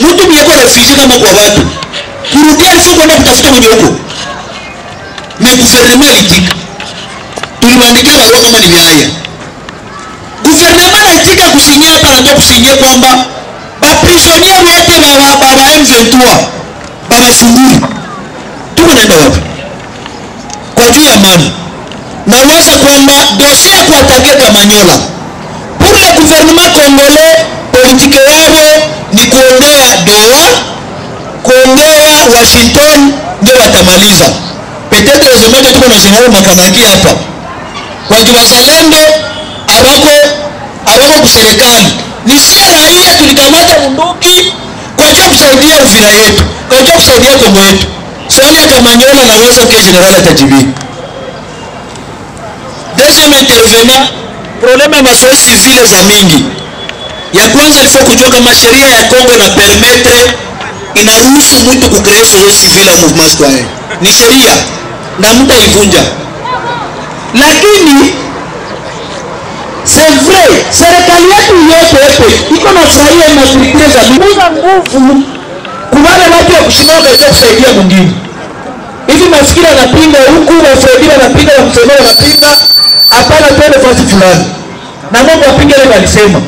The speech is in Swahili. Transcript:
Mtu mwenye réfugié kama kwa watu kurudia il faut kwenda kutafuta mwenye huko. Mais gouvernement ilitika, tuliwaandikia barua kama ni vyaya. Gouvernement naitika kusigner hapa na kusigner kwamba ba prisonnier wote ba M23 babafunguli. Tuko naenda wapi? Kwa juu ya mali nawaza kwamba dossier ya kuattaquer Kamanyola, pour le gouvernement congolais, politique yao ni kuongea Doha, kuongea Washington, ndio watamaliza. Peut-être heureusement tuko na Général Makanaki hapa, kwa juu wazalendo abako kuserikali, ni sie raia tulikamata bunduki kwa ajili ya kusaidia Uvira yetu, kwa ajili ya kusaidia Kongo yetu. Swali ya Kamanyola nawaza que général atajibia. Deuxième intervenant, problème ya masociété civile za mingi. Ya kwanza, il faut kujua kama sheria ya Kongo na permettre, inaruhusu mtu kucréer société civile au mouvement citoyen. Ni sheria na mtu aivunja. Lakini c'est vrai, serikali yetu yote yote iko na furahia mastructure za mingi nguvu kuwale watu wa kushimama katika kusaidia mwingine. Hivi mafikiri anapinga huku, Wafredi wanapinga, Wamsema wanapinga, hapana, twende fasi fulani na Mungu apinge ile walisema.